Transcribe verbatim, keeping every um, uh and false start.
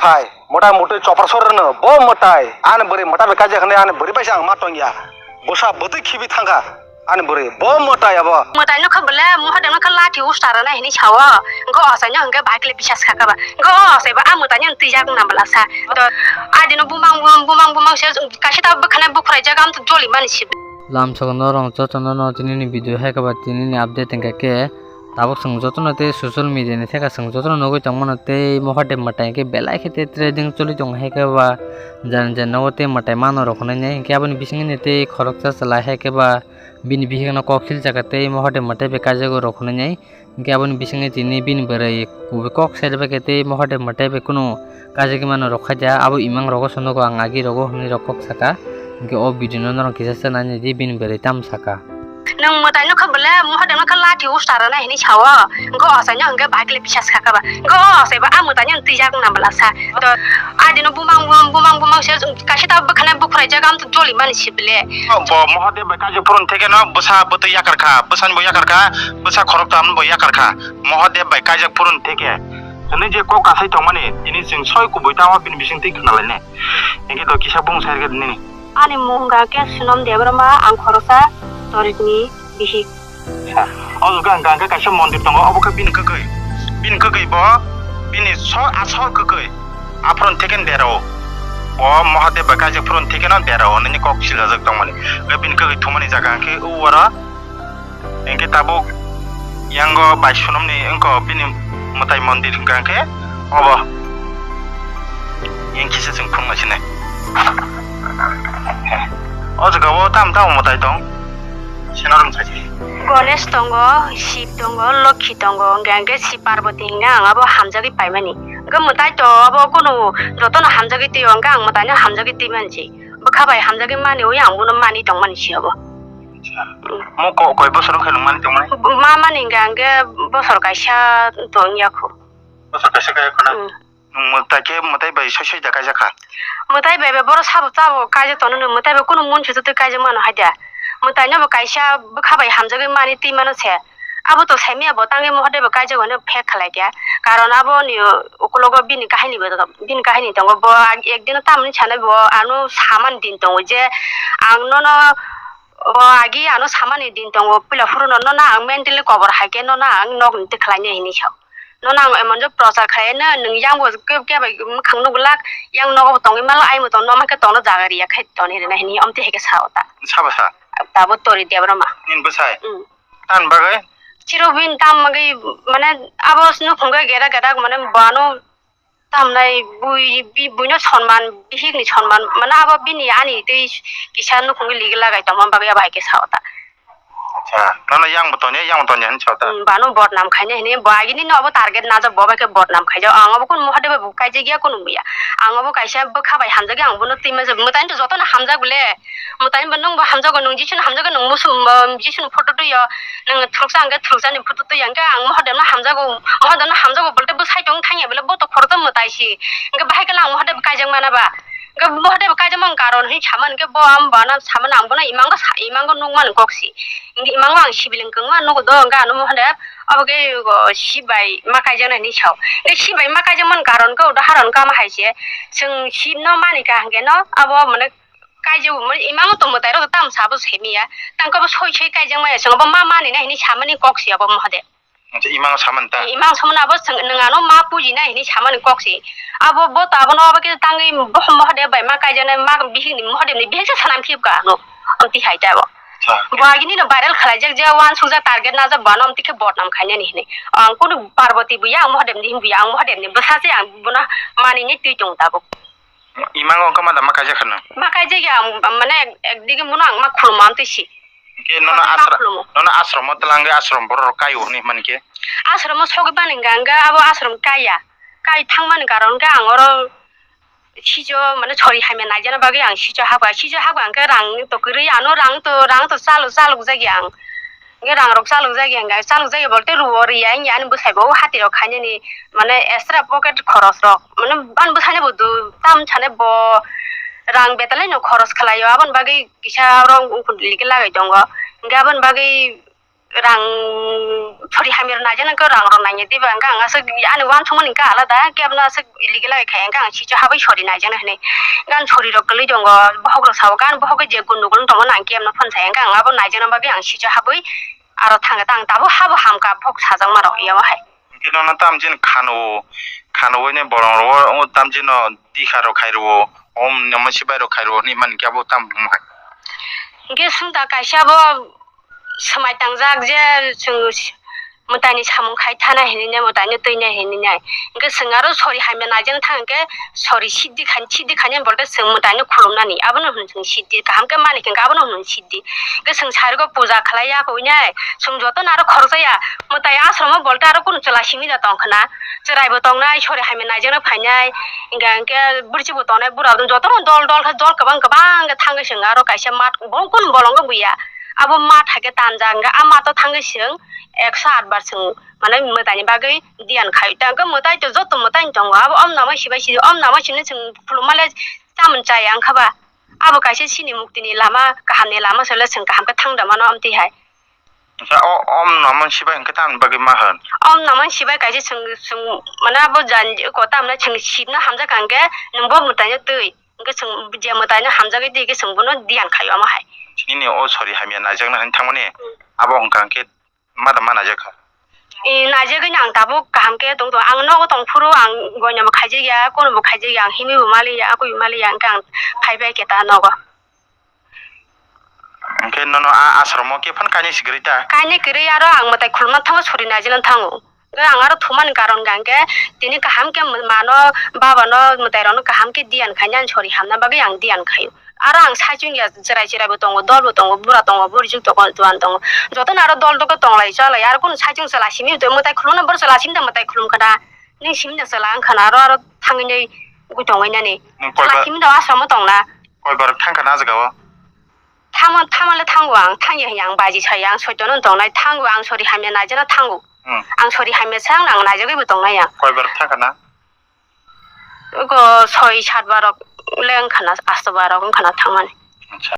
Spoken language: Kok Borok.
Sai, motai motwi chopra sor rwno, bo mwtai, ani bwrwi mwtai bai kaijak hwnwi ani bwrwi bai se ang ma tongya. Bwsa bwtwi khibi thangkha, ani bwrwi, bo mwtai abo. Mwtai no kha bwle, Mahadev no kha lathi usta rwna hinwi sao. Hwnkhe o achai no hwnkhe bai kle bisas kha kha ba. Hwnkhe o achai bo a mwtai no twijak wngna bwla sa. To, adino bumang bumang bumang bumang se kaisa ta bwkhanai bukhraijak, am to joli mani se. Lamsok norok jotono no tini ni video hai khe ba tini ni update hwnkhe khe tabuk chwng jotono tei social media ni theka chwng jotono nugwi tongmano tei Mahadev mwtai hwnkhe belai khe tei trading choli tongo hai khe ba jani jani nogo tei mwtai mano rok hwnwi nai hwnkhe aboni bisingni tei khoroksa chwla hai khe ba bini bihikno kok silsakha tei Mahadev mwtai bai kaijago rok hwnwi nai. Hwnkhe aboni bisingni tini bini bwrwi kubui kok serbai khe tei Mahadev mwtai bai kunu kajagwi mano rok khaida, abo imang rogo sonogo ang agi rogo hwnwi rok kok saka. Hwnkhe o video no norok kisa se nainai di bini bwrwi tamo saka. Nwng mwtai no kha bwle Mahadev no kha lathi usta rwna hinwi sao. Hwnkhe o achai no hwnkhe bai kle bisas kha kha ba. Hwnkhe o achai bo a mwtai no twijak wngna bwla sa. To adino bumang bumang bumang bumang se kaisa ta bwkhanai bukhraijak, am to joli mani se bwle. Bo Mahadev bai kaijak phuru theke no bwsa bwtwi yakar kha, bwsani bo yakar kha, bwsa khorok tam bo yakar kha. Mahadev bai kaijak phuru theke. Hwnwi je kok kasai tongmani, tini chwng soi kubui tamo bini bising twi khna lainai. Hwnkhe to kisa bung sai rwgwi nini. Ani mung hwnkha khe Sunom Debbarma, ang khoroksa Torikni bihik. O jaga hwnkha hwnkhe kaisa mondir tongo, obo khe bini kwkwi. Bini kwkwi bo, bini so-, asol kwkwi. Aphuru theke derao. Bo Mahadev bai kaijak phuru theke no derao, nini kok siljajak tongmani. Hwnkhe bini kwkwi thumani jaga hwnkhe o oro. Hwnkhe tabuk yango bai Sunomni wngkha bini mwtai mondir hwnkha hwnkhe obo. Yang kisa chwng phunuknai sinai. O jaga o tamo tamo mwtai tong? Sinarom sachi. Ganesh tongo, Shiv tongo, Lokhi tongo, hwnkha hwnkhe Shiv Parvati hwnkha ang abo hamjagwi paimani. Hwnkhe mwtai to abo kunu jotono hamjagwi twi o, hwnkhe ang mwtaino hamjagwi twi mansi. Bwkha bai hamjagwi mani ui ang bono mani tongmani si abo. Mo ko-, koi bosor wngkha nwng mani tongmani? Ma mani hwnkha hwnkhe bosor kaisa tong ya kho. Bosor kaisa kaya khwna? Mm. Nwng mwtai khe mwtai bai soi soi da kaijak kha? Mwtai bai bai boro sabo tabo kaijak tono, nwng mwtai bai kunu munsi twi kaijak mano hai da. Mwtai no bo kaisa bwkha bai hamjagwi mani twi mano se. Abo to saimaya bo tangwi Mahadev bo kaijak hwnwi phek khlai kha. Karon aboni ukulogo bini kahini bo, bini kahini tongo. Bo ag-, ekdino tamni sanai bo ano samani din tongo je ang nono Bo agi ano samani din tongo, puila phuru no, nono ang mentally kobor hai khe nono ang nog ni twi khlai nai hinwi sao. Nono ang emon je prochar khlai no, nwng yang bo ke, ke bai mwkhang nuk glak, yang nogo bo tongwi malo, ai bo tong, nono khe tongno jaga riya khai toni rina hinwi omtwi hai khe sao ta. Sabo sa? Tabo Tori Debbarma. Nini bwsai? Mm. Tan bagwi? Chiro bini tam bagwi, mane abo nukhung khe gera gera mane bo ano Tamnai bui, bi-, buino sonman, bihikni sonman, mane abo bini ani twi kisa nukhungwi ligi lagai tongma bagwi abo hai khe sao ta. Acha, nono yang bo tonya, yang bo tonya hinwi sao ta? Hmm, bano bodnam khaina hinwi, bo agini no abo target najak, bo bai khe bodnam khaijak. Ang abo kun Mahadev bai bo kaijak ya, kunu ya. Ang abo kaisa bwkha bai hamjak ya, ang bono twi majak. Mwtai to jotono hamjak bole. Mwtai ba nwng bo hamjago, nwng Jisuni hamjago, nwng musu-, um, Jisuni photo twi o, nwng thuruksa hwnkhe thuruksa ni photo twi o, hwnkhe ang Mahadev no hamjago, Mahadev no hamjago bolte bwsai tong thangya bole bo to khoroksa mwtai si, hwnkhe bahai khe lang Mahadev kaijak mana ba, hwnkhe Mahadev kaijak man karon hinwi sama hwnkhe bo ang bono sama, ang bono imango sa-, imango nukmani kok si, hwnkhe imango ang sibiling kwngma nugo do, hwnkhe ano Mahadev abo khe, o, Shiv bai ma kaijaknai hinwi sao, hwnkhe Shiv bai ma kaijak man karon khe udaharon khe ama hai se, chwng Shiv no mani kha hwnkhe no abo mane Kaijak mani, imango to mwtai rok tam sabo semiya. Tangkhe bo soi soi kaijak maya, chwng bo ma mani na hinwi samani kok si abo Mahadev. Acha, imango samani ta? Imang samani abo chwng nwng ano ma puji na hinwi samani kok si. Abo bo to abono abo khe tangwi bo Mahadev bai ma kaijaknai, ma bihik ni Mahadev ni bihik se sanam phiyok ka ano. Amtwi hai ta bo. Acha. Bo agini no viral khlaijak je uansukjak target najak bo ano amtwi khe bodnam khainani hinwi. Ang kunu Parvati buya, ang Mahadev ni buya, ang Mahadev ni bwsa se ang bono mani ni twi tong tabuk. Imango wngkha ma da ma kaijak khwna? Ma kaijak ya, ang, ang mane ek, ekdigi mano ang ma khulumma amtwi si. Hwnkhe nono ma ashra-, khulumo. Nono ashram o twlangwi ashram borok rok kai o hinwi himani khe? Ashram o sogwi bani hwnkha, hwnkha abo ashram kaiya. Kai thangmani karon hwnkhe ang oro sijo mane sori hamya naijana bagwi ang sijo hapkha. Sijo hapkha hwnkhe rang to kwrwi ano rang to, rang to chalo chalok jagya ang. Hwnkhe rang rok chalok jagya hwnkhe, chalok jagya bolte ruo riya wngya ani bwsai bo o hati rok khainani mane extra pocket khoros rok mane ani bwsai bo tam sanai bo rang betalai no khoros khlai o aboni bagwi kisa rong ukulike lagai tongo hwnkhe aboni bagwi rang sori hamya rok naijana hwnkhe rang rok nangya diba, hwnkhe ang aswk ani uansukmani hwnkhe alada, hwnkhe abono aswk illegal bai khaiya, hwnkhe ang sicha habwi sori naijana hinwi. Hwnkhe ani sori rok kwlwi tongo, bohok rok sao, hwnkhe ani bohok je gun nugul tongmani ang khe abono phone saya, hwnkhe ang abo naijana bagwi ang sicha habwi aro thangkhe ta ang tabuk habo hamkha bohok sajakma rok yago hai. Hwnkhe nono tamo chini khano, khano hwnwi borok rok o tamo chini dikha rok khai rwo, om namo sibai rok khai rwo hinwi mani khe abo tamo hai. Hwnkhe swngta kaisa bo swmai tangjak je chwng mwtaini samung khai thana hinwi nai, mwtaino twi nai hinwi nai. Hwnkhe chwng aro sori hamya naijana thang hwnkhe sori siddi khan, siddi khan bolte chwng mwtaino khulumnani, abono hwn chwng siddi, kaham khe mani khe abono hwn siddi. Hwnkhe chwng sarigo puja khlai ya koi nai, chwng jotono aro khoroksa ya, mwtai ashromo bolte aro kunu chwla simi da tong khna, chwrai bo tongnai, sori hamya naijana phainai, hwnkhe hwnkhe bwrwichwk bo tongnai, bura jotono dol dol khe dol kwbang kwbang khe thangwi chwng aro kaisa mat bo kunu bolongo buya. Abo mat hai khe tanjak, hwnkhe a mato thangwi chwng ekso aat bar chwng, mane, mwtaini bagwi diyan khai. Ta hwnkhe mwtai to joto mwtai tongo, abo om namo sibai si, om namo sini chwng khulumma le chamung chaya wngkha ba. Abo kaisa chini muktini lama, kahamni lama sale chwng kaham khe thang da mano amtwi hai. Hwnkhe o om namo sibai hwnkhe tamni bagwi ma hwn? Om namo sibai kaisa chwng, chwng, mane, abo jan ko tamna chwng sibna hamjak hwnkhe nwng bo mwtaino twi. Hwnkhe chwng je mwtaino hamjagwi di, hwnkhe chwng bono diyan khaio omo hai. Nini o sori hamya naijakna hwn thangmani, hmm, abo hwnkha hwnkhe ma da ma naijakha? E, naijakgwino ang tabuk kaham khe tong tongo. Ang nogo tong phuru ang goinabo khaijakya, konobo khaijakya, ang himwibo maliya, akuibo maliya, hwnkhe ang phaibai khe ta nogo. Hwnkhe nono a ashromo khe phano kainwi si kwrwi ta? Kainwi kwrwi, aro ang mwtai khulumna thango, sori naijana thango. Hwnkhe ang aro thumani karon hwnkhe tini kaham khe mano, babano, mwtairokno kaham khe diyan khainani sori hamna bagwi ang diyan khaio. Aro ang saichung ya, chwrai chwraibo tongo, dolbo tongo, bura tongo, burichuk tongo, juan tongo. Jotono aro dol dogwi tonglai chalai, aro kunu saichung chwla simi twi mwtai khulumna, bor chwla simi da mwtai khulum khana. Nini simi da chwla wng khana, aro, aro thangwi nai ugui tongwi nani. Nwng koi chwla ba-, simi da ashromo tongna. Koi bar thang khana ah jaga o? Thangma, thangma le thango ang, thangya hiya ang baji saya, ang soitono tongnai, thango ang sori hamya naijana thango. Hmm. Ang sori hamya sang nang naijagwi bo tongnai ang. Koi bar thang khana? Ugo soi sat barok le wng khana, asto barok wng khana thangmani.